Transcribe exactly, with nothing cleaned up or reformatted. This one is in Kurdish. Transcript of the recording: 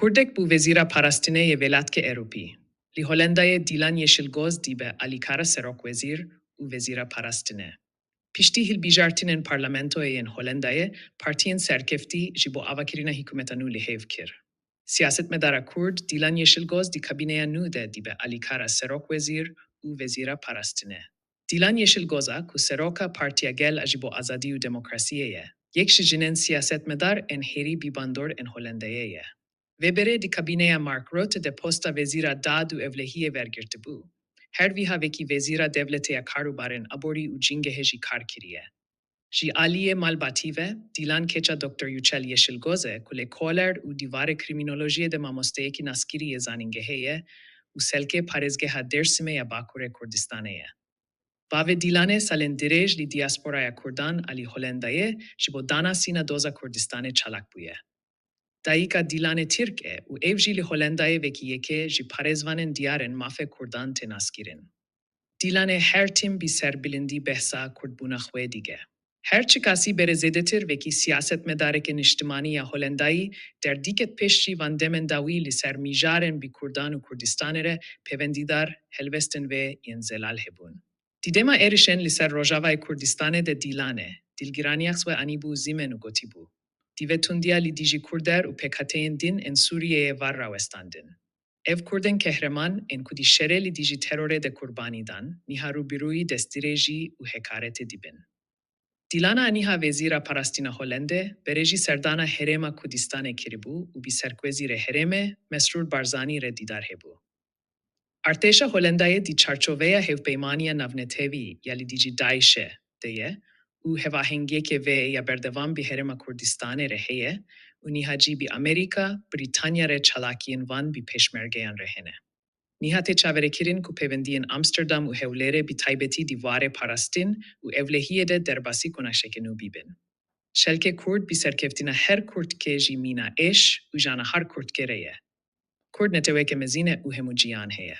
Kurdek bû Wezîra Parastinê yê Welatkê Ewropî. Li Holendayê Dîlan Yeşilgoz dîbe alîkara serokwezîr û Wezîra Parastinê. Piştî hilbijartinên parlamentoyê yên Holendayê, partiyên serkeftî ji bo avakirina hikûmeta nû li hêv kir. Siyasetmedara Kurd Dîlan Yeşilgoz di kabîneya nû de dîbe alîkara serokwezîr û Wezîra Parastinê. Dîlan Yeşilgoza ku seroka Partiya Gel a ji bo Azadî û Demokrasiyê ye, yek ji jinên siyasetmedar ên herî bîbandor ên Holendayê ye. Vê berê di kabîneya Mark Rutte de posta Wezîra Dad û Ewlehiyê wergirtibû. Her wiha wekî Wezîra Dewletê ya Karûbarên Aborî û Cîngehê jî kar kiriye. Ji aliyê malbatî ve, Dîlan keça Doktor Yücel Yeşilgoz e ku lêkoler û di warê krîmînolojiyê de mamosteyekî naskirî yê zanîngehê ye û selkê parêzgeha Dêrsimê ya Bakurê Kurdistanê ye. Bavê Dîlanê salên dirêj li diasporaya Kurdan a li Holendayê ji bo dana sîna doza Kurdistanê çalak bûye. Dayika Dîlanê Tirk e û ev jî li Holendayê wekî yekê ji parêzvanên diyar ên mafê Kurdan tê naskirin. Dîlanê her tim bi serbilindî behsa Kurdbûna xwe dike. Her çiqasî berê zêdetir wekî siyasetmedareke niştimanî ya Holendayî derdiket pêş jî van demên dawî li ser mijarên bi Kurdan û Kurdistanê re pêwendîdar helwestên wê yên zelal hebûn. Di dema êrişên li ser Rojavayê Kurdistanê de Dîlanê dilgiraniya xwe anîbû zîmen û gotîbû, divê tundiya li dijî Kurder û pêkhateyên din ên Sûriyeyê war rawestandin. Ev Kurdên kehreman ên ku di şerê li dijî terorê de qurbanî dan, niha rûbirûyî destdirêjî û hekaretê dibin. Dîlana a niha Wezîra Parastina Holendê, berê jî serdana Herêma Kurdistanê kiribû û bi Serkwezîrê Herêmê Mesrûr Barzanî re dîdar hebû. Artêşa Holendayê di çarçoveya Hevpeymaniya Navnetewî ya li dijî DAIŞ'ê de ye û hevahengiyeke vê ya berdewam bi Herêma Kurdistanê re heye û niha jî bi Amerîka, Brîtanya re çalakiyên van bi pêşmergeyan re hene. Niha tê çaverêkirin ku pêwendiyên Amsterdam û Hewlêrê bi taybetî di warê parastin û ewlehiyê de derbasî kunaşeke nû bibin. Şelkê Kurd bi serkeftina her Kurdkê jî mîna êş û jana her Kurdkê re ye. Kurd neteweke mezin e û hemû cîhan heye.